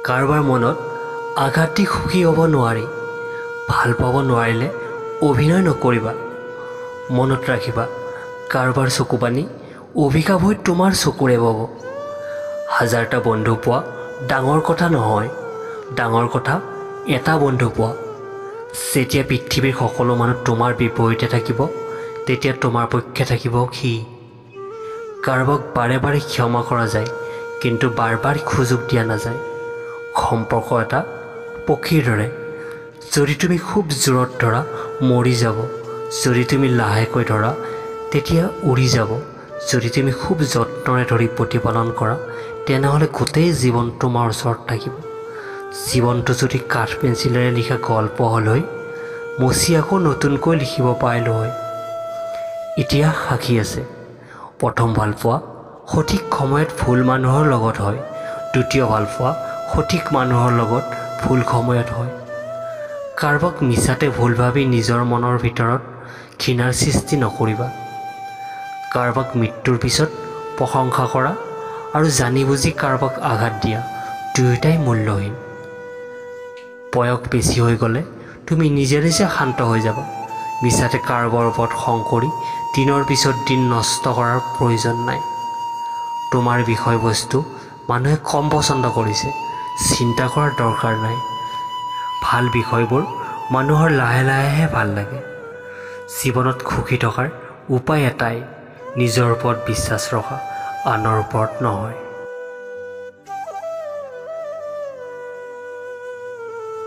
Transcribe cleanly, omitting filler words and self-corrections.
কাৰোবাৰ মনত আঘাত দি সুখী হ'ব নোৱাৰি। ভাল পাব নোৱাৰিলে অভিনয় নকৰিবা। মনত ৰাখিবা, কাৰোবাৰ চকুপানী অভিশাপ হৈ তোমাৰ চকুৰে বব। হাজাৰটা বন্ধু পোৱা ডাঙৰ কথা নহয়, ডাঙৰ কথা এটা বন্ধু পোৱা। যেতিয়া পৃথিৱীৰ সকলো মানুহ তোমাৰ বিপৰীতে থাকিব, তেতিয়া তোমাৰ পক্ষে থাকিব সি। কাৰোবাক বাৰে বাৰে ক্ষমা কৰা যায়, কিন্তু বাৰ বাৰ সুযোগ দিয়া নাযায়। সম্পৰ্ক এটা পক্ষীৰ দৰে, যদি তুমি খুব জোৰত ধৰা মৰি যাব, যদি তুমি লাহেকৈ ধৰা তেতিয়া উৰি যাব, যদি তুমি খুব যত্নৰে ধৰি প্ৰতিপালন কৰা তেনেহ'লে গোটেই জীৱন তোমাৰ ওচৰত থাকিব। জীৱনটো যদি কাঠ পেঞ্চিলেৰে লিখা গল্প হ'ল হৈ, মচি আকৌ নতুনকৈ লিখিব পাৰিলোঁ হয়। ইতিহাস সাক্ষী আছে, প্ৰথম ভালপোৱা সঠিক সময়ত ভুল মানুহৰ লগত হয়, দ্বিতীয় ভালপোৱা সঠিক মানুহৰ লগত ভুল সময়ত হয়। কাৰোবাক মিছাতে ভুল ভাবি নিজৰ মনৰ ভিতৰত ঘৃণাৰ সৃষ্টি নকৰিবা। কাৰোবাক মৃত্যুৰ পিছত প্ৰশংসা কৰা আৰু জানি বুজি কাৰোবাক আঘাত দিয়া দুয়োটাই মূল্যহীন। বয়স বেছি হৈ গ'লে তুমি নিজে নিজে শান্ত হৈ যাবা। মিছাতে কাৰোবাৰ ওপৰত খং কৰি দিনৰ পিছত দিন নষ্ট কৰাৰ প্ৰয়োজন নাই। তোমাৰ বিষয়বস্তু মানুহে কম পচন্দ কৰিছে, চিন্তা কৰাৰ দৰকাৰ নাই। ভাল বিষয়বোৰ মানুহৰ লাহে লাহেহে ভাল লাগে। জীৱনত সুখী থকাৰ উপায় এটাই, নিজৰ ওপৰত বিশ্বাস ৰখা, আনৰ ওপৰত নহয়।